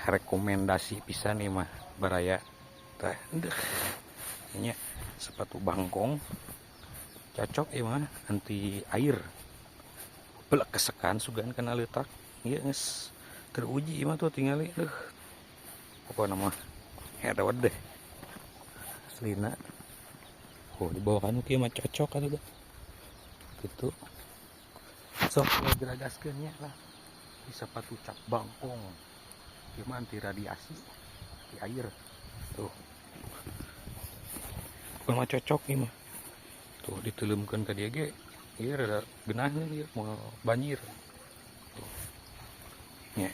Rekomendasi pisan ieu mah, baraya. Tah, nya sepatu bangkong cocok ieu mah, anti air, belek kesekan sugan kena leutak. Ieu geus teruji ieu mah, tuh tingali. Deuh, pokokna mah hedot deh aslina. Oh, dibawa kanu kieu mah cocok atuh dah gitu. Sok geragaskeun nya lah di sepatu cap bangkong ieu mah, anti radiasi, anti air. Tuh, pokokna mah cocok ieu mah. Tuh, diteuleumkeun ka dieu ge ieu rada geunaheun, ieu moal banjir. Tuh nya,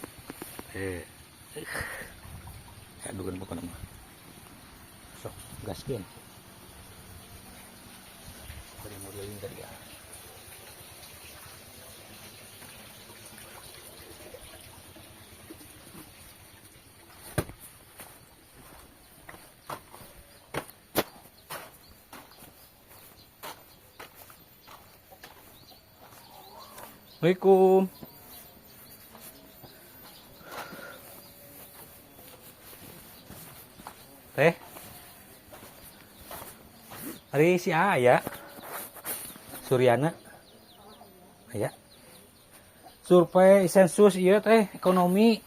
aduh, pokokna mah sok gaskeun. Bari modeling tadi ya. Assalamualaikum. Teh. Ari si A ya. Suryana. Aya. Survei sensus ieu teh ekonomi.